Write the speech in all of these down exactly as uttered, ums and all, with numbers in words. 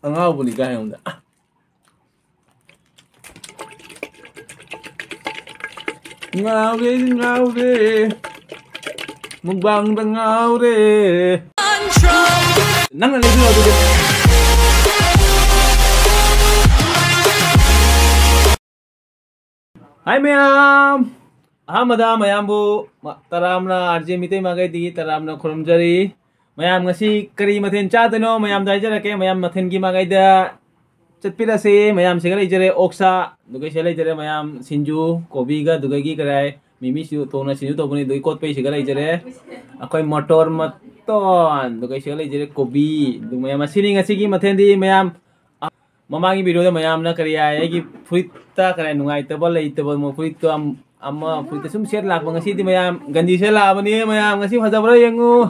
ꯑꯉꯥꯎꯕꯅꯤ ꯀꯥꯏ ꯍꯥꯏꯕꯗ꯫ ꯉꯥꯎꯔꯦ, ꯉꯥꯎꯔꯦ, ꯃꯨꯛꯕꯥꯡꯗ ꯉꯥꯎꯔꯦ꯫ ꯅꯪꯅ ꯂꯩꯕꯤꯔꯣ ꯑꯗꯨꯗꯤ꯫ ꯍꯥꯏ ꯃꯌꯥꯝ, ꯑꯍꯥꯟꯕꯗ ꯃꯌꯥꯝꯕꯨ ꯃ-, ꯇꯔꯥꯝꯅ, ꯑꯥꯔ ꯖꯦ ꯃꯤꯇꯩ ꯃꯥꯏꯀꯩꯗꯒꯤ ꯇꯔꯥꯝꯅ ꯈꯨꯔꯨꯝꯖꯔꯤ꯫ ꯃꯌꯥꯝ ꯉꯁꯤ ꯀꯔꯤ ꯃꯊꯦꯜ ꯆꯥꯗꯣꯏꯅꯣ? ꯃꯌꯥꯝꯗ ꯍꯥꯏꯖꯔꯛꯀꯦ, ꯃꯌꯥꯝ ꯃꯊꯦꯜꯒꯤ ꯃꯥꯏꯀꯩꯗ ꯆꯠꯄꯤꯔꯁꯦ꯫ ꯃꯌꯥꯝ ꯁꯤꯒ ꯂꯩꯖꯔꯦ ꯑꯣꯛꯁꯥ, ꯑꯗꯨꯒ ꯁꯤꯗ ꯂꯩꯖꯔꯦ ꯃꯌꯥꯝ ꯁꯤꯡꯖꯨ, ꯀꯣꯕꯤꯒ ꯑꯗꯨꯗꯒꯤ ꯀꯔꯤ ꯍꯥꯏ, ꯃꯤꯃꯤ ꯁꯤꯡꯖꯨ, ꯊꯣꯡꯅ ꯁꯤꯡꯖꯨ ꯇꯧꯕꯅꯤ, ꯑꯗꯨꯒꯤ ꯀꯣꯠꯄꯩꯁꯤꯒ ꯂꯩꯖꯔꯦ꯫ ꯑꯩꯈꯣꯏ ꯃꯣꯇꯣꯔ ꯃꯇꯣꯟ, ꯑꯗꯨꯒ ꯁꯤꯗ ꯂꯩꯖꯔꯦ ꯀꯣꯕꯤ꯫ ꯑꯗꯨ ꯃꯌꯥꯝ ꯑꯁꯤꯅꯤ ꯉꯁꯤꯒꯤ ꯃꯊꯦꯜꯗꯤ꯫ ꯃꯌꯥꯝ ꯃꯃꯥꯡꯒꯤ ꯚꯤꯗꯤꯑꯣꯗ ꯃꯌꯥꯝꯅ ꯀꯔꯤ ꯍꯥꯏ, ꯑꯩꯒꯤ ꯐꯨꯔꯤꯠꯇ ꯀꯔꯤ ꯅꯨꯡꯉꯥꯏꯇꯕ ꯂꯩꯇꯕ, ꯃ-, ꯐꯨꯔꯤꯠꯇꯣ ꯑꯝ-, ꯑꯃ ꯐꯨꯔꯤꯠꯇ ꯁꯨꯝ ꯁꯦꯠ ꯂꯥꯛꯄ, ꯉꯁꯤꯗꯤ ꯃꯌꯥꯝ ꯒꯟꯖꯤ ꯁꯦꯠ ꯂꯥꯛꯑꯕꯅꯤ꯫ ꯃꯌꯥꯝ ꯉꯁꯤ ꯐꯖꯕ꯭ꯔꯥ ꯌꯦꯡꯉꯨ꯫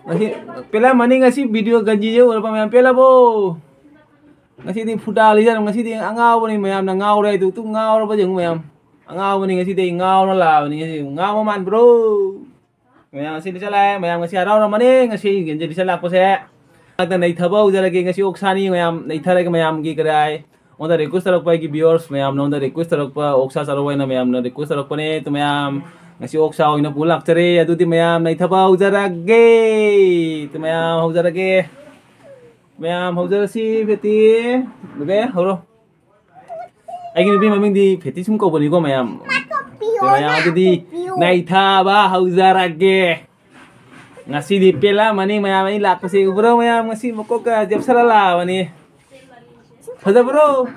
ꯉꯁꯤ ꯄꯦꯜꯂꯝꯃꯅꯤ, ꯉꯁꯤ ꯚꯤꯗꯤꯑꯣ ꯒꯟꯖꯤꯁꯦ ꯎꯔꯕ ꯃꯌꯥꯝ ꯄꯦꯜꯂꯕꯣ? ꯉꯁꯤꯗꯤ ꯐꯨꯇꯥ ꯂꯤꯖꯔ, ꯉꯁꯤꯗꯤ ꯑꯉꯥꯎꯕꯅꯤ, ꯃꯌꯥꯝꯅ ꯉꯥꯎꯔꯦ ꯍꯥꯏꯗꯨ ꯇꯨ ꯉꯥꯎꯔꯕ ꯌꯦꯡꯉꯨ ꯃꯌꯥꯝ꯫ ꯑꯉꯥꯎꯕꯅꯤ ꯉꯁꯤꯗꯤ, ꯑꯩ ꯉꯥꯎꯔ ꯂꯥꯛꯑꯕꯅꯤ ꯉꯁꯤ꯫ ꯉꯥꯎꯕ ꯃꯥꯟꯕ꯭ꯔꯣ? ꯃꯌꯥꯝ ꯉꯁꯤ ꯂꯤꯆꯠ ꯂꯥꯛꯑꯦ, ꯃꯌꯥꯝ ꯉꯁꯤ ꯍꯔꯥꯎꯔꯝꯃꯅꯤ꯫ ꯉꯁꯤ ꯌꯦꯟꯁꯦ ꯂꯤꯆꯠ ꯂꯥꯛꯄꯁꯦ꯫ ꯉꯥꯛꯇ ꯅꯩꯊꯕ ꯍꯧꯖꯔꯒꯦ꯫ ꯉꯁꯤ ꯑꯣꯛꯁꯥꯅꯤ, ꯃꯌꯥꯝ ꯅꯩꯊꯔꯒꯦ꯫ ꯃꯌꯥꯝꯒꯤ ꯀꯔꯥꯏ ꯑꯩꯉꯣꯟꯗ ꯔꯤꯀ꯭ꯋꯦꯁ ꯇꯧꯔꯛꯄ, ꯑꯩꯒꯤ ꯚꯤꯌꯨꯋꯔꯁ ꯃꯌꯥꯝꯅ ꯑꯩꯉꯣꯟꯗ ꯔꯤꯀ꯭ꯋꯦꯁ ꯇꯧꯔꯛꯄ, ꯑꯣꯛꯁꯥ ꯆꯥꯔꯛꯑꯣ ꯍꯥꯏꯅ ꯃꯌꯥꯝꯅ ꯔꯤꯀ꯭ꯋꯦꯁ ꯇꯧꯔꯛꯄꯅꯦ꯫ ꯑꯗꯨ ꯃꯌꯥꯝ ꯉꯁꯤ ꯑꯣꯛꯁꯥ ꯑꯣꯏꯅ ꯄꯨ ꯂꯥꯛꯆꯔꯦ꯫ ꯑꯗꯨꯗꯤ ꯃꯌꯥꯝ ꯅꯩꯊꯕ ꯍꯧꯖꯔꯒꯦ꯫ ꯑꯗꯨ ꯃꯌꯥꯝ ꯍꯧꯖꯔꯒꯦ꯫ ꯃꯌꯥꯝ ꯍꯧꯖꯔꯁꯤ꯫ ꯕꯦꯇꯤ, ꯕꯦꯕꯦ, ꯍꯧꯔꯣ꯫ ꯑꯩꯒꯤ ꯅꯨꯄꯤ ꯃꯃꯤꯡꯗꯤ ꯐꯦꯇꯤ ꯁꯨꯝ ꯀꯧꯕꯅꯤꯀꯣ ꯃꯌꯥꯝ꯫ ꯃꯌꯥꯝ ꯑꯗꯨꯗꯤ ꯅꯩꯊꯕ ꯍꯧꯖꯔꯒꯦ꯫ ꯉꯁꯤꯗꯤ ꯄꯦꯜꯂꯝꯃꯅꯤ ꯃꯌꯥꯝ, ꯑꯩ ꯂꯥꯛꯄꯁꯦ ꯎꯕ꯭ꯔꯣ ꯃꯌꯥꯝ? ꯉꯁꯤ ꯃꯀꯣꯛꯀ ꯖꯦꯞꯁꯔ ꯂꯥꯛꯑꯕꯅꯤ꯫ ꯐꯖꯕ꯭ꯔꯣ?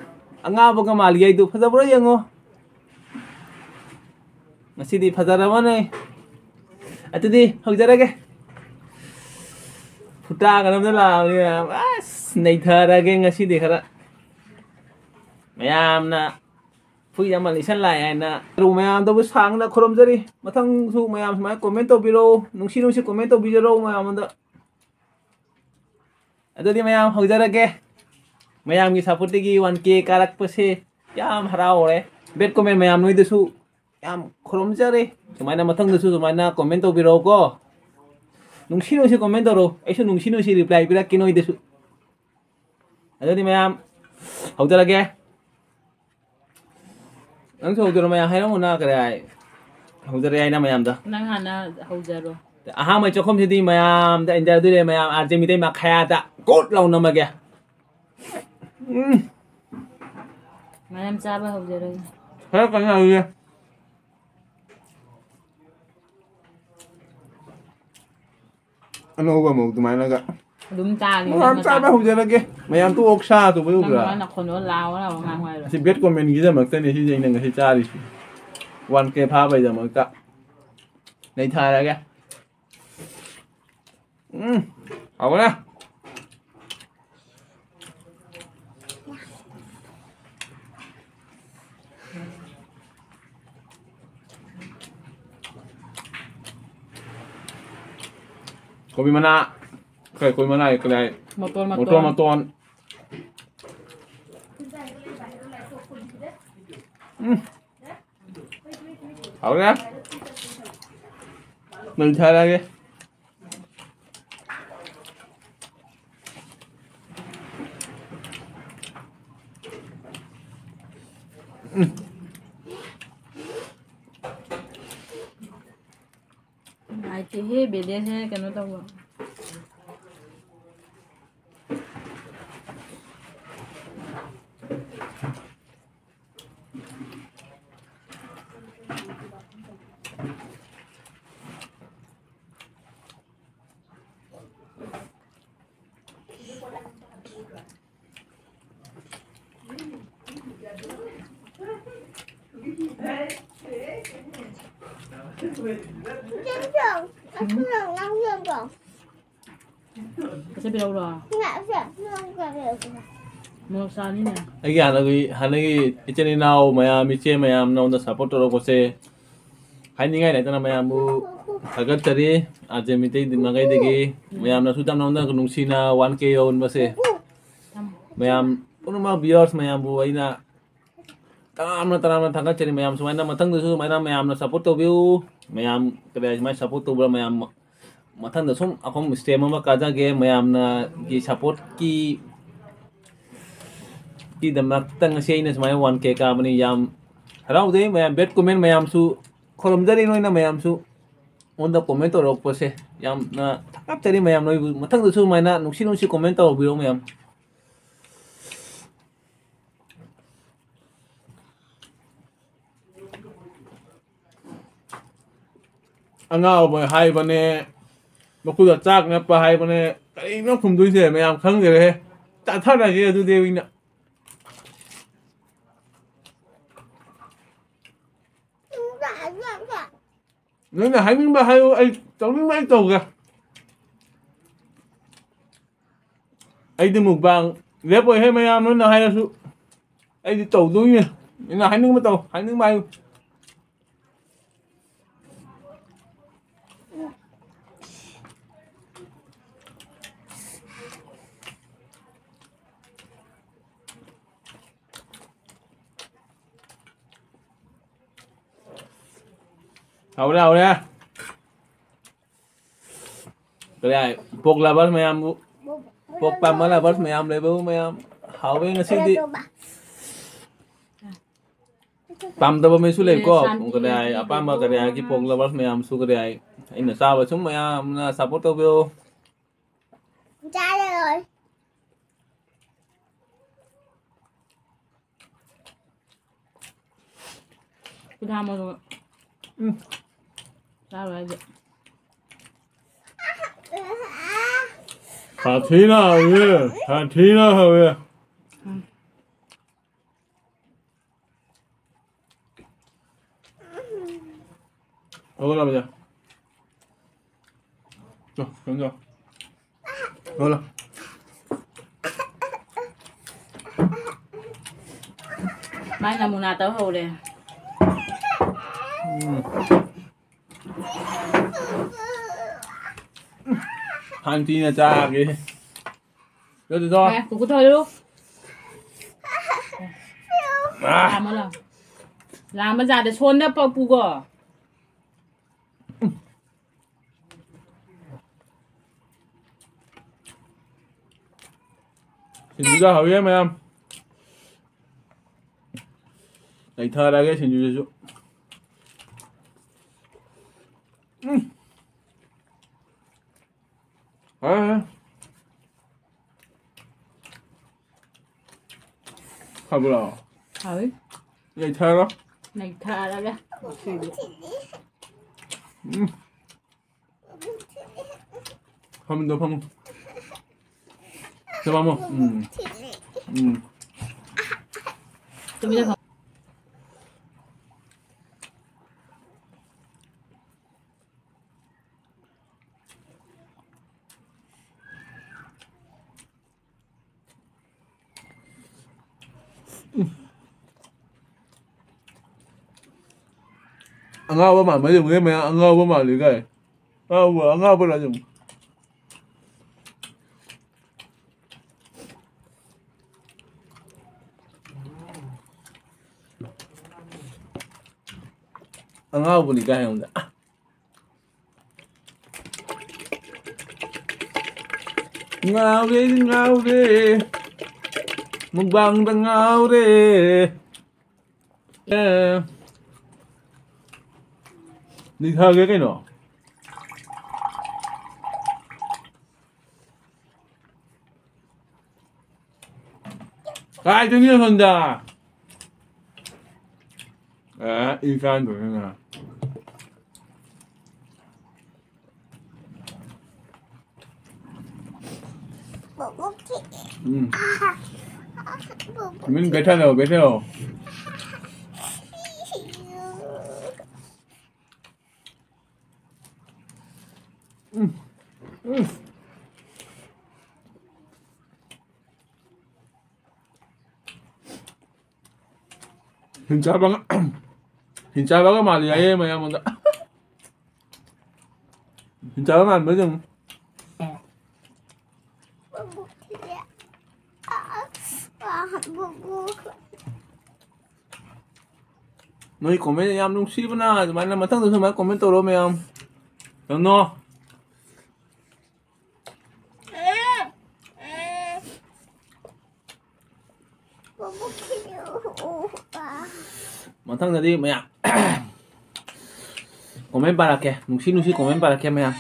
ꯑꯉꯥꯎꯕꯒ ꯃꯥꯜꯂꯤ ꯑꯩꯗꯨ꯫ ꯐꯖꯕ꯭ꯔꯣ ꯌꯦꯡꯉꯣ꯫ ꯉꯁꯤꯗꯤ ꯐꯖꯔꯝꯃꯅꯤ꯫ ꯑꯗꯨꯗꯤ ꯍꯧꯖꯔꯒꯦ꯫ ꯐꯨꯇꯥꯒ ꯅꯝꯗ ꯂꯥꯛꯑꯕꯅꯤ ꯃꯌꯥꯝ꯫ ꯑꯁ, ꯅꯩꯊꯔꯒꯦ ꯉꯁꯤꯗꯤ ꯈꯔ꯫ ꯃꯌꯥꯝꯅ ꯐꯨꯏ ꯑꯃ ꯂꯤꯁꯟ ꯂꯥꯛꯑꯦ ꯍꯥꯏꯅ꯫ ꯃꯌꯥꯝꯗꯕꯨ ꯁꯥꯡꯅ ꯈꯨꯔꯨꯝꯖꯔꯤ꯫ ꯃꯊꯪꯁꯨ ꯃꯌꯥꯝ ꯁꯨꯃꯥꯏꯅ ꯀꯣꯃꯦꯟ ꯇꯧꯕꯤꯔꯛꯎ꯫ ꯅꯨꯡꯁꯤ ꯅꯨꯡꯁꯤ ꯀꯣꯃꯦꯟ ꯇꯧꯕꯤꯖꯔꯛꯎ ꯃꯌꯥꯝꯗ꯫ ꯑꯗꯨꯗꯤ ꯃꯌꯥꯝ ꯍꯧꯖꯔꯒꯦ꯫ ꯃꯌꯥꯝꯒꯤ ꯁꯞꯄꯣꯔꯠꯇꯒꯤ ꯋꯥꯟ ꯀꯦ ꯀꯥꯔꯛꯄꯁꯦ ꯌꯥꯝ ꯍꯔꯥꯎꯔꯦ꯫ ꯕꯦꯠ ꯀꯣꯃꯦꯟ ꯃꯌꯥꯝ ꯅꯣꯏꯗꯁꯨ ꯌꯥꯝ ꯈꯨꯔꯨꯝꯖꯔꯤ꯫ ꯁꯨꯃꯥꯏꯅ ꯃꯊꯪꯗꯁꯨ ꯁꯨꯃꯥꯏꯅ ꯀꯣꯃꯦꯟ ꯇꯧꯕꯤꯔꯛꯎꯀꯣ꯫ ꯅꯨꯡꯁꯤ ꯅꯨꯡꯁꯤ comment ꯇꯧꯔꯣ, ꯑꯩꯁꯨ ꯅꯨꯡꯁꯤ ꯅꯨꯡꯁꯤ reply ꯄꯤꯔꯛꯀꯦ ꯅꯣꯏꯗꯁꯨ꯫ ꯑꯗꯨꯗꯤ ꯃꯌꯥꯝ ꯍꯧꯖꯔꯒꯦ꯫ ꯅꯪꯁꯨ ꯍꯧꯗꯣꯔꯣ ꯃꯌꯥꯝ, ꯍꯥꯏꯔꯝꯃꯨꯅ ꯀꯔꯤ ꯍꯥꯏ? ꯍꯧꯖꯔꯦ ꯍꯥꯏꯅ ꯃꯌꯥꯝꯗ꯫ ꯅꯪ ꯍꯥꯟꯅ ꯍꯧꯖꯔꯣ꯫ ꯑꯍꯥꯟꯕ ꯆꯥꯛꯈꯨꯝꯁꯤꯗꯤ ꯃꯌꯥꯝꯗ ꯏꯟꯖꯔꯗꯣꯏꯔꯦ ꯃꯌꯥꯝ, ꯑꯥꯔ ꯖꯦ ꯃꯤꯇꯩ ꯃꯈꯥꯗ ꯀꯣꯠ ꯂꯥꯎ ꯅꯝꯃꯒꯦ꯫ ꯎꯝ꯫ ꯃꯌꯥꯝ ꯆꯥꯕ ꯍꯧꯖꯔꯒꯦ꯫ ꯈꯔ ꯀꯟꯅ ꯍꯧꯖꯤꯛ꯫ ꯑꯅꯧꯕ ꯑꯃꯨꯛ ꯑꯗꯨꯃꯥꯏꯅꯒ ꯑꯗꯨꯝ ꯆꯥꯔꯤ ꯃꯌꯥꯝ ꯅꯪꯅ ꯆꯥꯕ ꯆꯥ-, ꯍꯧꯖꯔꯒꯦ꯫ ꯃꯌꯥꯝ ꯇꯣꯛ ꯁꯥ ꯇꯧꯕ ꯅꯪ ꯎꯕ꯭ꯔꯥ? ꯑꯗꯨꯃꯥꯏꯅ ꯅꯈꯣꯟꯗꯣ ꯂꯥꯎ ꯂꯥꯎ ꯉꯥꯡꯉꯨ ꯍꯥꯏꯔꯣ? ꯑꯁꯤ bad commentꯒꯤꯗꯃꯛꯇꯅꯦ ꯁꯤꯁꯦ ꯑꯩꯅ ꯉꯁꯤ ꯆꯥꯔꯤꯁꯤ꯫ One K ꯐꯥꯕꯩꯗꯃꯛꯇ ꯅꯩꯊꯔꯒꯦ꯫ ꯎꯝ, ꯍꯥꯎꯕꯅꯦ꯫ ꯀꯣꯕꯤ ꯃꯅꯥ, ꯀꯩ, ꯀꯣꯕꯤ ꯃꯅꯥ ꯀꯔꯤ ꯍꯥꯏ? ꯃꯇꯣꯟ, ꯃꯇꯣꯟ, ꯃꯇꯣꯟ꯫ ꯃꯇꯣꯟ꯫ ꯎꯝ꯫ ꯍꯥꯎꯔꯦ꯫ ꯅꯩꯊꯔꯒꯦ꯫ ꯎꯝ꯫ ꯅꯨꯡꯉꯥꯏꯇꯦꯍꯦ, ꯕꯦꯂꯦꯟꯁꯁꯦ ꯀꯩꯅꯣ ꯇꯧꯕ꯫ ꯄꯩꯁꯥ ꯄꯤꯔꯛꯎꯔꯣ? ꯃꯣꯔꯣꯛ ꯁꯥꯅꯤꯅꯦ꯫ ꯑꯩꯒꯤ ꯍꯥꯟꯅꯒꯤ, ꯍꯥꯟꯅꯒꯤ ꯏꯆꯤꯟ ꯏꯅꯥꯎ ꯃꯌꯥꯝ, ꯏꯆꯦ ꯃꯌꯥꯝ, ꯅꯉꯣꯟꯗ support ꯇꯧꯔꯛꯄꯁꯦ ꯍꯥꯏꯅꯤꯡꯉꯥꯏ ꯂꯩꯇꯅ ꯃꯌꯥꯝꯕꯨ ꯊꯥꯒꯠꯆꯔꯤ꯫ ꯑꯥꯔ ꯖꯦ ꯃꯤꯇꯩ ꯃꯥꯏꯀꯩꯗꯒꯤ ꯃꯌꯥꯝꯅꯁꯨ ꯌꯥꯝ ꯅꯉꯣꯟꯗ ꯅꯨꯡꯁꯤꯅ one K ꯌꯧꯍꯟꯕꯁꯦ ꯃꯌꯥꯝ ꯄꯨꯝꯅꯃꯛ viewers ꯃꯌꯥꯝꯕꯨ ꯑꯩꯅ ꯇꯔꯥꯝꯅ, ꯇꯔꯥꯝꯅ ꯊꯥꯒꯠꯆꯔꯤ꯫ ꯃꯌꯥꯝ ꯁꯨꯃꯥꯏꯅ ꯃꯊꯪꯗꯁꯨ ꯁꯨꯃꯥꯏꯅ ꯃꯌꯥꯝꯅ support ꯇꯧꯕꯤꯌꯨ꯫ ꯃꯌꯥꯝ ꯀꯔꯤ ꯍꯥꯏ, ꯁꯨꯃꯥꯏꯅ support ꯇꯧꯕ ꯃꯌꯥꯝ ꯃꯊꯪꯗ ꯁꯨꯝ ꯑꯩꯈꯣꯏ ꯁ꯭ꯇꯦꯞ ꯑꯃ ꯀꯥꯖꯒꯦ꯫ ꯃꯌꯥꯝꯅꯒꯤ ꯁꯞꯄꯣꯔꯠꯀꯤ ꯀꯤꯗꯃꯛꯇ ꯉꯁꯤ ꯑꯩꯅ ꯁꯨꯃꯥꯏꯅ ꯋꯥꯟ ꯀꯦ ꯀꯥꯕꯅꯤ꯫ ꯌꯥꯝ ꯍꯔꯥꯎꯖꯩ ꯃꯌꯥꯝ, ꯕꯦꯠ ꯀꯣꯃꯦꯟ ꯃꯌꯥꯝꯁꯨ ꯈꯨꯔꯨꯝꯖꯔꯤ ꯅꯣꯏꯅ ꯃꯌꯥꯝꯁꯨ ꯑꯩꯉꯣꯟꯗ ꯀꯣꯃꯦꯟ ꯇꯧꯔꯛꯄꯁꯦ꯫ ꯌꯥꯝꯅ ꯊꯥꯒꯠꯆꯔꯤ ꯃꯌꯥꯝ ꯅꯣꯏꯕꯨ꯫ ꯃꯊꯪꯗꯁꯨ ꯁꯨꯃꯥꯏꯅ ꯅꯨꯡꯁꯤ ꯅꯨꯡꯁꯤ ꯀꯣꯃꯦꯟ ꯇꯧꯕꯤꯔꯣ ꯃꯌꯥꯝ꯫ ꯑꯉꯥꯎꯕ ꯍꯥꯏꯕꯅꯦ, ꯃꯈꯨꯠꯇ ꯆꯥꯛ ꯅꯞꯄ ꯍꯥꯏꯕꯅꯦ꯫ ꯀꯔꯤꯅꯣ ꯈꯨꯝꯗꯣꯏꯁꯦ? ꯃꯌꯥꯝ ꯈꯪꯗꯔꯦꯍꯦ꯫ ꯆꯥꯊꯔꯒꯦ ꯑꯗꯨꯗꯤ ꯑꯩꯅ꯫ ꯅꯣꯏꯅ ꯍꯥꯏꯅꯤꯡꯕ ꯍꯥꯏꯌꯨ, ꯑꯩ ꯇꯧꯅꯤꯡꯕ ꯑꯩ ꯇꯧꯒꯦ꯫ ꯑꯩꯗꯤ ꯃꯨꯛꯕꯥꯡ ꯂꯦꯞꯄꯣꯏꯍꯦ ꯃꯌꯥꯝ, ꯅꯣꯏꯅ ꯍꯥꯏꯔꯁꯨ꯫ ꯑꯩꯗꯤ ꯇꯧꯗꯣꯏꯅꯦ꯫ ꯅꯣꯏꯅ ꯍꯥꯏꯅꯤꯡꯕ ꯇꯧ, ꯍꯥꯏꯅꯤꯡꯕ ꯍꯥꯏꯌꯨ꯫ ꯍꯧꯔꯦ, ꯍꯧꯔꯦ꯫ ꯀꯗꯥꯏ, pork lovers ꯃꯌꯥꯝꯕꯨ, pork ꯄꯥꯝꯕ lovers ꯃꯌꯥꯝ ꯂꯩꯕꯕꯨ ꯃꯌꯥꯝ ꯍꯥꯎꯋꯦ ꯉꯁꯤꯗꯤ꯫ ꯄꯥꯝꯗꯕ ꯃꯤꯁꯨ ꯂꯩꯀꯣ꯫ ꯀꯗꯥꯏ, ꯑꯄꯥꯝꯕ ꯀꯗꯥꯏꯒꯤ pork lovers ꯃꯌꯥꯝꯁꯨ ꯀꯗꯥꯏ, ꯑꯩꯅ ꯆꯥꯕ ꯁꯨꯝ ꯃꯌꯥꯝꯅ support ꯇꯧꯕꯤꯌꯨ꯫ ꯆꯥꯔꯔꯣꯏ꯫ ꯈꯨꯗꯥ ꯃꯔꯨ꯫ ꯎꯝ꯫ ꯆꯥꯔꯣꯏ ꯑꯩꯗꯤ꯫ ꯁꯥꯊꯤꯅ ꯍꯥꯎꯋꯦ, ꯁꯥꯊꯤꯅ ꯍꯥꯎꯋꯦ꯫ ꯎꯝ꯫ ꯍꯧꯒꯠꯂꯕꯅꯦ꯫ ꯆꯣ, ꯀꯩꯅꯣ ꯆꯣ꯫ ꯍꯧꯒꯠꯂꯣ꯫ ꯃꯥꯏ ꯅꯃꯨꯅꯥ ꯇꯧ ꯍꯧꯔꯦ꯫ ꯎꯝ꯫ ꯍꯥꯟꯇꯤꯅ ꯆꯥꯒꯦ꯫ ꯆꯣ, ꯆꯣ, ꯆꯣ꯫ ꯑꯦ, ꯀꯨꯀꯨ ꯊꯣꯏꯔꯨ꯫ ꯑꯥ꯫ ꯂꯥꯝꯃꯣ, ꯂꯥꯝꯃꯣ꯫ ꯂꯥꯝꯕ ꯖꯥꯗ ꯁꯣꯟꯗ ꯄ-, ꯄꯨꯒꯣ꯫ ꯁꯤꯡꯖꯨ ꯆꯥꯍꯧꯔꯦ ꯃꯌꯥꯝ꯫ ꯂꯩꯊꯔꯒꯦ ꯁꯤꯡꯖꯨꯁꯤꯁꯨ꯫ ꯎꯝ꯫ ꯍꯥꯎꯔꯦ, ꯍꯥꯎꯔꯦ꯫ ꯍꯥꯎꯕ꯭ꯔꯣ? ꯍꯥꯎꯋꯤ꯫ ꯂꯩꯊꯔꯣ꯫ ꯂꯩꯊꯔꯒꯦ꯫ ꯎꯝ꯫ ꯐꯝꯗꯣ ꯐꯝꯃꯣ꯫ ꯁꯤꯗ ꯐꯝꯃꯣ꯫ ꯎꯝ꯫ ꯎꯝ꯫ ꯇꯨꯃꯤꯟꯅ ꯐꯝ꯫ ꯑꯉꯥꯎꯕ ꯃꯥꯟꯕ ꯌꯦꯡꯉꯨꯅꯦ ꯃꯌꯥꯝ, ꯑꯉꯥꯎꯕ ꯃꯥꯜꯂꯤ ꯀꯥꯏ꯫ ꯑꯉꯥꯎꯕ, ꯑꯉꯥꯎꯕ ꯂꯥꯏ ꯌꯦꯡꯉꯨ꯫ ꯑꯉꯥꯎꯕꯅꯤ ꯀꯥꯏ ꯍꯥꯏꯕꯗ꯫ ꯉꯥꯎꯔꯦ, ꯉꯥꯎꯔꯦ, ꯃꯨꯛꯕꯥꯡꯗ ꯉꯥꯎꯔꯦ꯫ ꯑꯦ꯫ ꯅꯤꯡꯊꯒꯦ ꯀꯩꯅꯣ? ꯀꯥꯏꯗꯅꯤ ꯁꯣꯝꯗ? ꯑꯦ, ꯏ ꯀꯥꯟꯗꯣꯏꯅ꯫ ꯎꯝ꯫ ꯇꯨꯃꯤꯟ ꯕꯦꯊꯔꯣ, ꯕꯦꯊꯔꯣ꯫ ꯎꯝ꯫ ꯎꯝ꯫ ꯍꯤꯡꯆꯥꯕꯒ, ꯍꯤꯡꯆꯥꯕꯒ ꯃꯥꯜꯂꯤ ꯍꯥꯏꯌꯦ ꯃꯌꯥꯝ ꯑꯃꯗ꯫ ꯍꯤꯡꯆꯥꯕ ꯃꯥꯟꯕ ꯑꯗꯨꯝ꯫ ꯅꯣꯏ comment ꯌꯥꯝ ꯅꯨꯡꯁꯤꯕꯅ ꯑꯗꯨꯃꯥꯏꯅ ꯃꯊꯪꯗꯁꯨ ꯑꯗꯨꯃꯥꯏꯅ comment ꯇꯧꯔꯣ ꯃꯌꯥꯝ꯫ ꯌꯥꯝꯅꯣ꯫ ꯃꯊꯪꯗꯗꯤ ꯃꯌꯥꯝ comment ꯄꯥꯔꯛꯀꯦ, ꯅꯨꯡꯁꯤ ꯅꯨꯡꯁꯤ comment ꯄꯥꯔꯛꯀꯦ ꯃꯌꯥꯝ꯫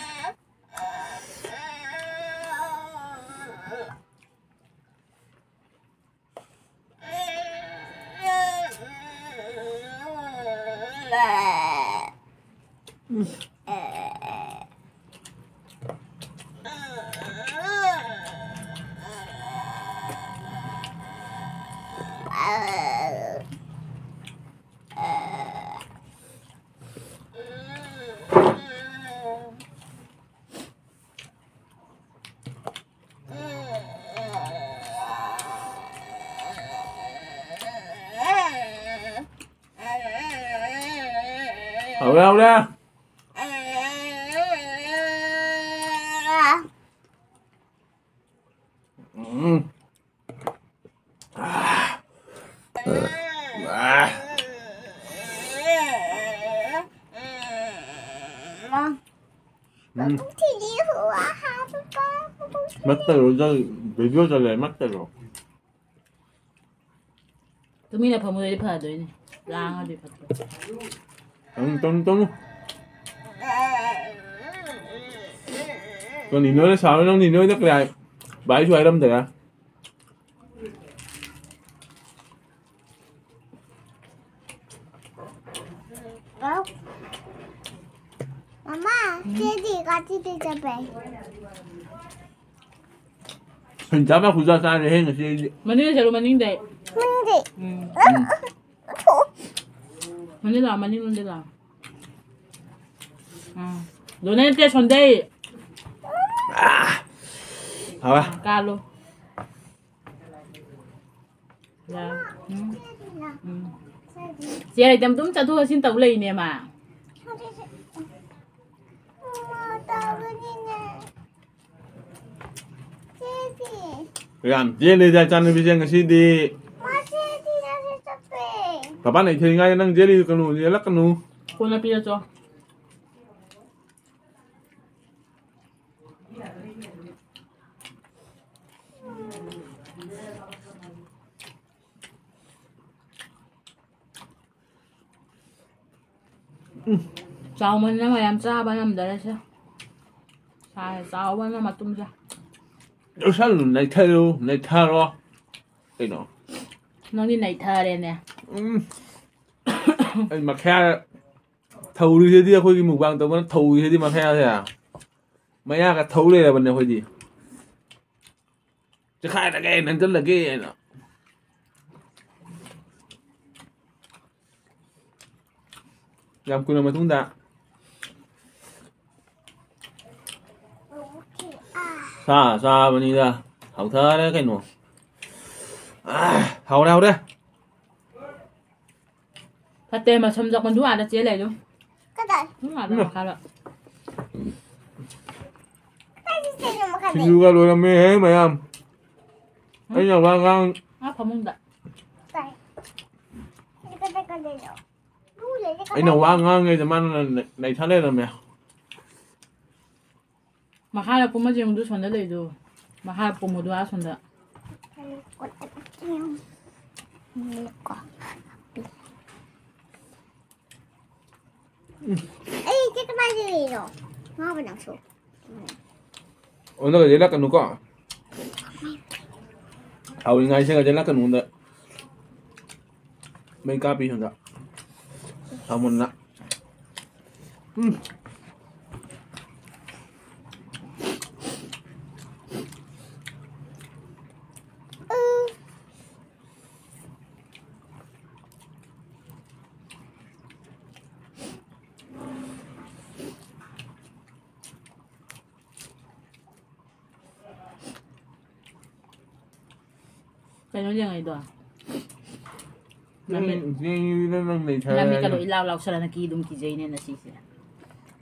ꯍꯧꯔꯦ, ꯍꯧꯔꯦ꯫ ꯎꯝ꯫ ꯎꯝ꯫ ꯃꯠꯇꯔꯣ, ꯚꯤꯗꯤꯑꯣ ꯆꯠꯂꯦ, ꯃꯠꯇꯔꯣ꯫ ꯇꯨꯃꯤꯟꯅ ꯐꯝꯃꯨꯗꯗꯤ ꯐꯗꯣꯏꯅꯦ꯫ ꯂꯥꯡꯉꯗꯤ ꯐꯠꯇꯦ꯫ ꯇꯧꯅꯨ, ꯇꯧꯅꯨ, ꯇꯧꯅꯨ꯫ ꯅꯪ ꯅꯤꯅꯣꯏꯗ ꯁꯥꯎꯔ, ꯅꯪ ꯅꯤꯅꯣꯏꯗ ꯀꯌꯥ ꯚꯥꯏꯁꯨ ꯍꯥꯏꯔꯝꯗꯔꯦ꯫ ꯃꯃꯥ, ꯆꯦꯗꯤ ꯀꯥꯆꯤꯟꯗ ꯆꯠꯄꯩ꯫ ꯍꯤꯡꯆꯥꯕ ꯈꯨꯖꯥ ꯆꯥꯔꯦꯍꯦ ꯉꯁꯤ ꯑꯩꯗꯤ꯫ ꯃꯅꯤꯡꯗ ꯆꯠꯂꯨ, ꯃꯅꯤꯡꯗ꯫ ꯃꯅꯤꯡꯗ꯫ ꯎꯝ꯫ ꯎꯝ꯫ ꯃꯅꯤꯡ ꯂꯥꯛꯑꯣ, ꯃꯅꯤꯡꯂꯣꯝꯗ ꯂꯥꯛꯑꯣ꯫ ꯎꯝ꯫ ꯗꯣꯅꯦꯠ ꯁꯣꯟꯗꯩ꯫ ꯑꯥ꯫ ꯍꯥꯎꯋꯦ꯫ ꯀꯥꯜꯂꯨ꯫ ꯌꯥ꯫ ꯎꯝ꯫ ꯎꯝ꯫ ꯆꯦ ꯂꯩꯇꯝ ꯑꯗꯨꯝ ꯆꯠꯊꯣꯛ ꯆꯠꯁꯤꯟ ꯇꯧ ꯂꯩꯅꯦ ꯃꯥ꯫ ꯌꯥꯝ ꯆꯦꯜꯂꯤꯗ ꯏꯆꯥꯅꯨꯄꯤꯁꯦ ꯉꯁꯤꯗꯤ꯫ ꯄꯄꯥꯅ ꯏꯊꯦꯡꯉꯥꯏꯗ ꯅꯪ ꯆꯦꯜꯂꯤ ꯀꯩꯅꯣ, ꯌꯦꯜꯂꯛꯀꯅꯨ꯫ ꯀꯣꯟꯅ ꯄꯤꯔꯛꯑꯣ꯫ ꯎꯝ꯫ ꯆꯥꯎꯃꯟꯅ ꯃꯌꯥꯝ ꯆꯥꯕ ꯉꯝꯗꯔꯦꯁꯦ꯫ ꯁꯥꯏ, ꯆꯥꯎꯕꯅ ꯃꯇꯨꯝꯁꯦ꯫ ꯂꯧꯁꯜꯂꯨ, ꯅꯩꯊꯔꯨ, ꯅꯩꯊꯔꯣ꯫ ꯀꯩꯅꯣ? ꯅꯪꯗꯤ ꯅꯩꯊꯔꯦꯅꯦ꯫ ꯎꯝ꯫ ꯑꯩ ꯃꯈꯌꯥ ꯊꯧꯔꯤꯁꯤꯗꯤ, ꯑꯩꯈꯣꯏꯒꯤ mukbang ꯇꯧꯕꯅ ꯊꯧꯔꯤꯁꯤꯗꯤ ꯃꯈꯌꯥꯁꯦ꯫ ꯃꯌꯥꯒ ꯊꯧ ꯂꯩꯔꯕꯅꯦ ꯑꯩꯈꯣꯏꯗꯤ꯫ ꯆꯦꯈꯥꯏꯔꯒꯦ, ꯅꯝꯁꯤꯜꯂꯒꯦ ꯍꯥꯏꯅ꯫ ꯌꯥꯝ ꯀꯨꯏꯔ ꯃꯇꯨꯡꯗ ꯁꯥ ꯆꯥꯕꯅꯤꯗ꯫ ꯍꯥꯎꯊꯔꯦ ꯀꯩꯅꯣ꯫ ꯑꯥ, ꯍꯥꯎꯔꯦ, ꯍꯥꯎꯔꯦ꯫ ꯐꯠꯇꯦ, ꯃꯁꯝ ꯆꯠꯄꯗꯨ ꯑꯥꯗ ꯆꯦꯜ ꯂꯩꯗꯨ꯫ ꯀꯗꯥꯏ? ꯎꯝ, ꯑꯥꯗ ꯎꯝ꯫ ꯃꯈꯥꯗ꯫ ꯀꯥꯏꯗ ꯆꯦꯜꯂꯤꯅꯣ ꯃꯈꯥꯗ? ꯁꯤꯡꯖꯨꯒ ꯂꯣꯏꯔꯝꯃꯦꯍꯦ ꯃꯌꯥꯝ꯫ ꯎꯝ? ꯑꯩꯅ ꯋꯥ ꯉꯥꯡ-, ꯑꯥ, ꯐꯃꯨꯡꯗ꯫ ꯀꯥꯏ? ꯀꯗꯥꯏ, ꯀꯗꯥꯏꯗꯅꯣ? ꯂꯨ ꯂꯩꯔꯦ, ꯑꯩꯅ ꯀꯗꯥꯏ? ꯋꯥ ꯉꯥꯡꯉꯩꯗ ꯃꯥꯅ ꯅꯩ-, ꯅꯩꯊ ꯂꯩꯔꯝꯃꯦ꯫ ꯃꯈꯥꯗ ꯀꯨꯝꯃ ꯌꯦꯡꯉꯨꯗꯨ, ꯁꯣꯝꯗ ꯂꯩꯗꯨ꯫ ꯃꯈꯥꯗ ꯀꯨꯝꯃꯨꯗꯨ, ꯑꯥ ꯁꯣꯝꯗ꯫ ꯑꯩ ꯏꯆꯦ ꯀꯃꯥꯏꯅ ꯂꯩꯔꯤꯅꯣ? ꯉꯥꯎꯕ ꯅꯪꯁꯨ꯫ ꯑꯣꯟꯅꯒ ꯌꯦꯜꯂꯛꯀꯅꯨꯀꯣ꯫ ꯁꯥꯎꯔꯤꯉꯥꯏꯁꯤꯒ ꯌꯦꯜꯂꯛꯀꯅꯨꯗ꯫ ꯃꯩ ꯀꯥꯞꯄꯤ ꯁꯣꯝꯗ꯫ ꯁꯥꯃꯨꯟꯅ꯫ ꯎꯝ꯫ ꯀꯩꯅꯣ ꯌꯦꯡꯉꯩꯗꯣ? ꯅꯪ, ꯅꯃꯤꯠ-, ꯅꯪ ꯅꯩꯊꯔꯦ ꯅꯃꯤꯠꯀꯗꯣ ꯍꯥꯏꯅ꯫ ꯏꯂꯥꯎ ꯂꯥꯎꯁꯜꯂ ꯅꯀꯤ ꯑꯗꯨꯝ ꯀꯤꯖꯩꯅꯦ ꯅꯁꯤꯁꯦ꯫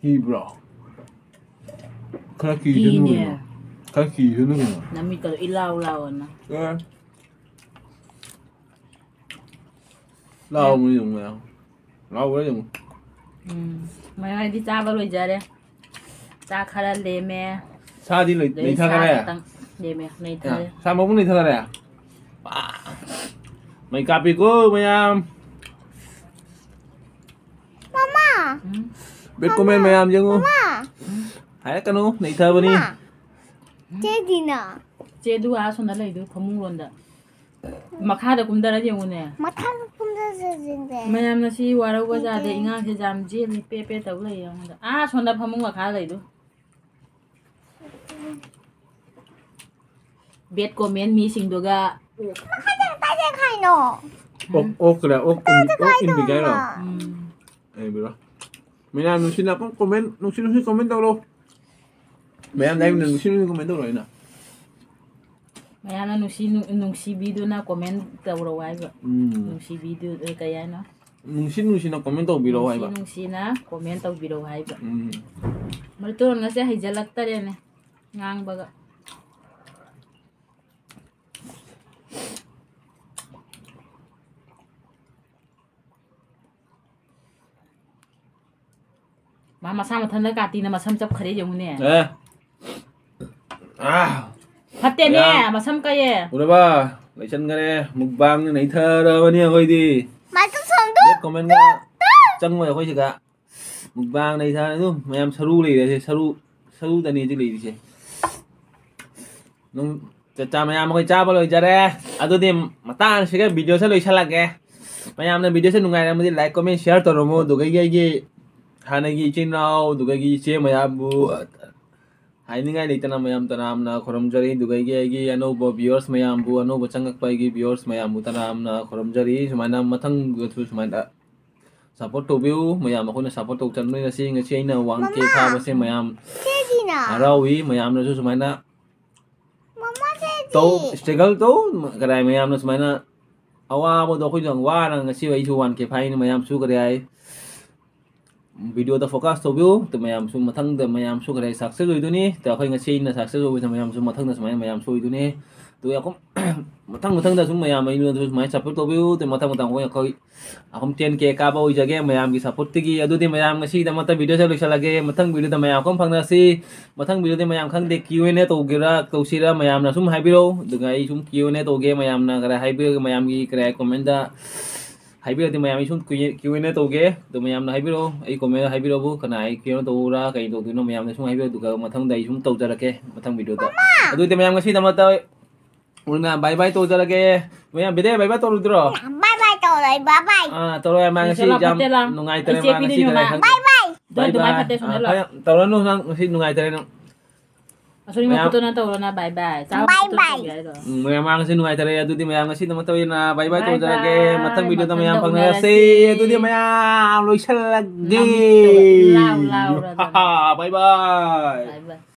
ꯀꯤꯕ꯭ꯔꯣ? ꯈꯔ ꯀꯤꯁꯅꯨ ꯀꯤꯅꯦ꯫ ꯀꯩꯅꯣ꯫ ꯈꯔ ꯀꯤꯁꯅꯨ ꯀꯩꯅꯣ꯫ ꯅꯃꯤꯠꯀꯗꯣ ꯏꯂꯥꯎ ꯂꯥꯎꯑꯣꯅ꯫ ꯑꯦ꯫ ꯂꯥꯎ, ꯃꯤ ꯑꯃꯨꯛ ꯂꯥꯎ꯫ ꯂꯥꯎ, ꯍꯣꯔꯦꯟ ꯑꯃꯨꯛ꯫ ꯎꯝ꯫ ꯃꯌꯥꯏꯗꯤ ꯆꯥꯕ ꯂꯣꯏꯖꯔꯦ꯫ ꯆꯥꯛ ꯈꯔ ꯂꯦꯝꯃꯦ꯫ ꯁꯥꯗꯤ ꯂꯣꯏ-, ꯑꯗꯩ ꯁꯥ ꯅꯩꯊꯈꯔꯦ? ꯈꯤꯇꯪ ꯂꯦꯝꯃꯦ꯫ ꯅꯩꯊꯔꯦ꯫ ꯑ, ꯁꯥ ꯃꯕꯨꯛ ꯅꯩꯊꯔꯦ? ꯄꯥ! ꯃꯩ ꯀꯥꯞꯄꯤꯀꯣ, ꯃꯌꯥꯝ꯫ ꯃꯃꯥ! Bad comment ꯃꯌꯥꯝ ꯌꯦꯡꯉꯨ꯫ ꯃꯥ ꯍꯥꯏꯔꯛꯀꯅꯨ, ꯅꯩꯊꯕꯅꯤ꯫ ꯃꯥ ꯆꯦꯗꯤꯅ ꯆꯦꯗꯨ ꯑꯥ ꯁꯣꯝꯗ ꯂꯩꯗꯨ ꯐꯃꯨꯡ ꯂꯣꯟꯗ꯫ ꯃꯈꯥꯗ ꯀꯨꯝꯊꯔ ꯌꯦꯡꯉꯨꯅꯦ꯫ ꯃꯊꯪ ꯀꯨꯝꯗ ꯆꯠꯁꯤꯡꯁꯦ꯫ ꯃꯌꯥꯝꯅ ꯁꯤ ꯋꯥꯔꯧꯕ ꯌꯥꯗꯦ, ꯏꯉꯥꯡꯁꯦ ꯌꯥꯝ ꯖꯦꯜꯂꯤ ꯄꯦ ꯄꯦ ꯇꯧ ꯂꯩ ꯑꯩꯉꯣꯟꯗ꯫ ꯑꯥ ꯁꯣꯝꯗ ꯐꯃꯨꯡ ꯃꯈꯥ ꯂꯩꯗꯨ꯫ Bad comment ꯃꯤꯁꯤꯡꯗꯨꯒ꯫ ꯀꯥꯏꯗ ꯀꯥꯏꯗ ꯈꯥꯏꯅꯣ? ꯑꯣꯛ ꯑꯣꯛ ꯀꯗꯥ ꯑꯣꯛ ꯏꯟ- ꯑꯣꯛ ꯏꯟꯕꯤꯒꯦ ꯍꯥꯏꯔꯣ? ꯎꯝ꯫ ꯏꯟꯕꯤꯔꯣ꯫ ꯃꯌꯥꯝ ꯅꯨꯡꯁꯤꯅ ꯄꯪ comment ꯅꯨꯡꯁꯤ ꯅꯨꯡꯁꯤ comment ꯇꯧꯔꯣ꯫ ꯃꯌꯥꯝ ꯂꯥꯏꯛ ꯅꯨꯡꯁꯤ ꯅꯨꯡꯁꯤ comment ꯇꯧꯔꯣ ꯑꯩꯅ꯫ ꯃꯌꯥꯝꯅ ꯅꯨꯡꯁꯤ ꯅꯨꯡꯁꯤꯕꯤꯗꯨꯅ comment ꯇꯧꯔꯣ ꯍꯥꯏꯕ꯫ ꯎꯝ꯫ ꯅꯨꯡꯁꯤꯕꯤꯗꯨ ꯀꯩ ꯍꯥꯏꯅꯣ? ꯅꯨꯡꯁꯤ ꯅꯨꯡꯁꯤꯅ comment ꯇꯧꯕꯤꯔꯣ ꯅꯨꯡꯁꯤ ꯍꯥꯏꯕ꯫ ꯅꯨꯡꯁꯤꯅ comment ꯇꯧꯕꯤꯔꯣ ꯍꯥꯏꯕ꯫ ꯎꯝ꯫ ꯃꯔꯨꯇꯣꯟ ꯉꯁꯤ ꯍꯩꯖꯜꯂꯛꯇꯔꯦꯅꯦ ꯉꯥꯡꯕꯒ꯫ ꯃꯥ ꯃꯁꯥ ꯃꯊꯟꯇ ꯀꯥꯇꯤꯅ ꯃꯁꯝ ꯆꯞꯈ꯭ꯔꯦ ꯌꯦꯡꯉꯨꯅꯦ꯫ ꯑꯦ꯫ ꯑꯥ꯫ ꯐꯠꯇꯦꯅꯦ ꯌꯥꯝ- ꯃꯁꯝ ꯀꯛꯑꯦ꯫ ꯎꯔꯕ? ꯂꯩꯁꯟꯈꯔꯦ꯫ Mukbang ꯅ ꯅꯩꯊꯔꯕꯅꯤ ꯑꯩꯈꯣꯏꯗꯤ꯫ ꯃꯥꯏꯀ꯭ꯔꯣꯐꯣꯟꯗꯣ Bad comment ꯒ ꯆꯪꯉꯣꯏ ꯑꯩꯈꯣꯏ ꯁꯤꯗ꯫ Mukbang ꯅꯩꯊꯔꯦ ꯑꯗꯨꯝ꯫ ꯃꯌꯥꯝ ꯁꯔꯨ ꯂꯩꯔꯦ ꯁꯦ꯫ ꯁꯔꯨ, ꯁꯔꯨꯗꯅꯤ ꯍꯧꯖꯤꯛ ꯂꯩꯔꯤꯁꯦ꯫ ꯅꯨꯡ-, ꯆꯥ, ꯆꯥ ꯃꯌꯥꯝ ꯑꯩꯈꯣꯏ ꯆꯥꯕ ꯂꯣꯏꯖꯔꯦ꯫ ꯑꯗꯨꯗꯤ ꯃꯇꯥꯡꯁꯤꯒ video ꯁꯦ ꯂꯣꯏꯁꯜꯂꯒꯦ꯫ ꯃꯌꯥꯝꯅ video ꯁꯦ ꯅꯨꯡꯉꯥꯏꯔꯝꯃꯗꯤ like, comment, share ꯇꯧꯔꯝꯃꯣ꯫ ꯑꯗꯨꯒ ꯑꯩꯒꯤ, ꯑꯩꯒꯤ ꯍꯥꯟꯅꯒꯤ ꯏꯆꯤꯟ ꯏꯅꯥꯎ, ꯑꯗꯨꯒ ꯑꯩꯒꯤ ꯏꯆꯦ ꯃꯌꯥꯝꯕꯨ ꯍꯥꯏꯅꯤꯡꯉꯥꯏ ꯂꯩꯇꯅ ꯃꯌꯥꯝ ꯇꯔꯥꯝꯅ ꯈꯨꯔꯨꯝꯖꯔꯤ꯫ ꯑꯗꯨꯒ ꯑꯩꯒꯤ, ꯑꯩꯒꯤ ꯑꯅꯧꯕ viewers ꯃꯌꯥꯝꯕꯨ, ꯑꯅꯧꯕ ꯆꯪꯉꯛꯄ ꯑꯩꯒꯤ viewers ꯃꯌꯥꯝꯕꯨ ꯇꯔꯥꯝꯅ ꯈꯨꯔꯨꯝꯖꯔꯤ꯫ ꯁꯨꯃꯥꯏꯅ ꯃꯊꯪꯗꯁꯨ ꯁꯨꯃꯥꯏꯅ support ꯇꯧꯕꯤꯌꯨ꯫ ꯃꯌꯥꯝ ꯑꯩꯈꯣꯏꯅ support ꯇꯧ ꯆꯟꯕꯅꯤ꯫ ꯉꯁꯤ, ꯉꯁꯤ ꯑꯩꯅ one K ꯐꯥꯕꯁꯦ ꯃꯌꯥꯝ ꯆꯦꯗꯤꯅ ꯍꯔꯥꯎꯏ꯫ ꯃꯌꯥꯝꯅꯁꯨ ꯁꯨꯃꯥꯏꯅ ꯃꯃꯥ ꯆꯦꯗꯤ ꯇꯧ, struggle ꯇꯧ꯫ ꯀꯗꯥꯏ ꯃꯌꯥꯝꯅ ꯁꯨꯃꯥꯏꯅ ꯑꯋꯥꯕꯗꯣ ꯑꯩꯈꯣꯏꯁꯨ ꯌꯥꯝ ꯋꯥꯅ ꯉꯁꯤ ꯑꯩꯁꯨ one K ꯐꯥꯏꯅ ꯃꯌꯥꯝꯁꯨ ꯀꯔꯤ ꯍꯥꯏ, video ꯗ focus ꯇꯧꯕꯤꯌꯨ꯫ ꯑꯗꯨ ꯃꯌꯥꯝꯁꯨ ꯃꯊꯪꯗ ꯃꯌꯥꯝꯁꯨ ꯀꯔꯤ ꯍꯥꯏ success ꯑꯣꯏꯗꯣꯏꯅꯤ꯫ ꯑꯗ ꯑꯩꯈꯣꯏ ꯉꯁꯤ ꯑꯩꯅ success ꯑꯣꯏꯕꯁꯦ ꯃꯌꯥꯝꯁꯨ ꯃꯊꯪꯗ ꯁꯨꯃꯥꯏꯅ ꯃꯌꯥꯝꯁꯨ ꯑꯣꯏꯗꯣꯏꯅꯤ꯫ ꯑꯗꯨꯒ ꯑꯩꯈꯣꯏ ꯃꯊꯪ ꯃꯊꯪꯗ ꯁꯨꯝ ꯃꯌꯥꯝ ꯑꯩꯉꯣꯟꯗꯁꯨ ꯁꯨꯃꯥꯏꯅ support ꯇꯧꯕꯤꯌꯨ꯫ ꯑꯗꯨ ꯃꯊꯪ ꯃꯊꯪ ꯑꯩꯈꯣꯏ, ꯑꯩꯈꯣꯏ ꯑꯍꯨꯝ ten K ꯀꯥꯕ ꯑꯣꯏꯖꯒꯦ ꯃꯌꯥꯝꯒꯤ support ꯇꯒꯤ꯫ ꯑꯗꯨꯗꯤ ꯃꯌꯥꯝ ꯉꯁꯤꯒꯤꯗꯃꯛꯇ video ꯁꯦ ꯂꯣꯏꯁꯤꯜꯂꯒꯦ꯫ ꯃꯊꯪ video ꯗ ꯃꯌꯥꯝ ꯑꯃꯨꯛ ꯐꯪꯅꯁꯤ꯫ ꯃꯊꯪ video ꯗ ꯃꯌꯥꯝ ꯈꯪꯗꯦ Q and A ꯇꯧꯒꯦꯔꯥ ꯇꯧꯁꯤꯔꯥ ꯃꯌꯥꯝꯅ ꯁꯨꯝ ꯍꯥꯏꯕꯤꯔꯛꯑꯣ꯫ ꯑꯗꯨꯒ ꯑꯩ ꯁꯨꯝ Q and A ꯇꯧꯒꯦ꯫ ꯃꯌꯥꯝꯅ ꯈꯔ ꯍꯥꯏꯕꯤꯔꯒ ꯃꯌꯥꯝꯒꯤ ꯀꯔꯤ ꯍꯥꯏ comment ꯗ ꯍꯥꯏꯕꯤꯔꯗꯤ ꯃꯌꯥꯝ ꯑꯩ ꯁꯨꯝ ꯀ꯭ꯌꯨ ꯑꯦꯟ ꯑꯦ ꯇꯧꯒꯦ꯫ ꯑꯗꯨ ꯃꯌꯥꯝꯅ ꯍꯥꯏꯕꯤꯔꯛꯑꯣ, ꯑꯩ ꯀꯣꯃꯦꯟ ꯍꯥꯏꯕꯤꯔꯛꯑꯣꯕꯨ, ꯀꯅꯥ ꯑꯩ ꯀ꯭ꯌꯨ ꯑꯦꯟ ꯑꯦ ꯇꯧꯕ꯭ꯔꯥ, ꯀꯩ ꯇꯧꯗꯣꯏꯅꯣ ꯃꯌꯥꯝꯅ ꯁꯨꯝ ꯍꯥꯏꯕꯤꯔꯛꯑꯣ, ꯑꯗꯨꯒ ꯃꯊꯪꯗ ꯑꯩ ꯁꯨꯝ ꯇꯧꯖꯔꯛꯀꯦ ꯃꯊꯪ ꯚꯤꯗꯤꯑꯣꯗ꯫ ꯑꯗꯨꯗꯤ ꯃꯌꯥꯝ ꯉꯁꯤꯗꯃꯛꯇ ꯕꯥꯏ ꯕꯥꯏ ꯇꯧꯖꯔꯒꯦ꯫ ꯃꯌꯥꯝ ꯕꯤꯗꯦ ꯕꯥꯏ ꯕꯥꯏ ꯇꯧꯔꯨꯗ꯭ꯔꯣ? ꯕꯥꯏ ꯕꯥꯏ ꯇꯧꯔꯣꯏ, ꯕꯥꯏ ꯕꯥꯏ꯫ ꯑꯥ, ꯇꯧꯔꯣꯏ, ꯃꯥ ꯉꯁꯤ ꯁꯤꯁꯦ ꯌꯥꯝ ꯂꯥꯎ, ꯐꯠꯇꯦ ꯂꯥꯎ꯫ ꯅꯨꯡꯉꯥꯏꯇꯔꯦ, ꯑꯩ ꯃꯥ ꯆꯦ ꯉꯁꯤ ꯄꯤꯗꯣꯏꯅꯦ ꯀꯗꯥꯏ ꯃꯥ꯫ ꯈꯪꯗꯦ꯫ ꯕꯥꯏ ꯕꯥꯏ꯫ ꯑꯗꯨ ꯕꯥꯏ ꯑꯗꯨꯃꯥꯏꯅ ꯕꯥꯏ꯫ ꯐꯠꯇꯦ, ꯁꯨꯃꯥꯏꯅ ꯑꯥ, ꯂꯥꯎ꯫ ꯐꯔꯦ, ꯇꯧꯔꯅꯨ ꯅꯪ, ꯉꯁꯤ ꯅꯨꯡꯉꯥꯏꯇꯔꯦ ꯅꯪ꯫ ꯑꯁꯣꯔꯤ ꯃꯌꯥꯝ ꯃꯈꯨꯠꯇꯣ ꯅꯪ ꯇꯧꯔꯣ ꯅꯪ, ꯕꯥꯏ ꯕꯥꯏ꯫ ꯆꯥꯕ ꯕꯥꯏ ꯈꯛꯇ ꯕꯥꯏ꯫ ꯇꯧꯒꯦ ꯍꯥꯏꯔꯣ? ꯎꯝ, ꯃꯌꯥꯝ ꯃꯥ ꯉꯁꯤ ꯅꯨꯡꯉꯥꯏꯇꯔꯦ꯫ ꯑꯗꯨꯗꯤ ꯃꯌꯥꯝ ꯉꯁꯤꯗꯃꯛꯇ ꯑꯣꯏꯅ ꯕꯥꯏ ꯕꯥꯏ ꯕꯥꯏ ꯇꯧꯖꯔꯒꯦ꯫ ꯕꯥꯏ꯫ ꯃꯊꯪ ꯚꯤꯗꯤꯑꯣꯗ ꯃꯌꯥꯝ ꯃꯊꯪꯗ ꯐꯪꯅꯔꯁꯤ꯫ ꯎꯅꯔꯁꯤ꯫ ꯑꯗꯨꯗꯤ ꯃꯌꯥꯝ ꯂꯣꯏꯁꯜꯂꯒꯦ꯫ ꯂꯥꯎ, ꯂꯥꯎ, ꯂꯥꯎ, ꯂꯥꯎ꯫ ꯕꯥꯏ ꯕꯥꯏ꯫ ꯕꯥꯏ ꯕꯥꯏ꯫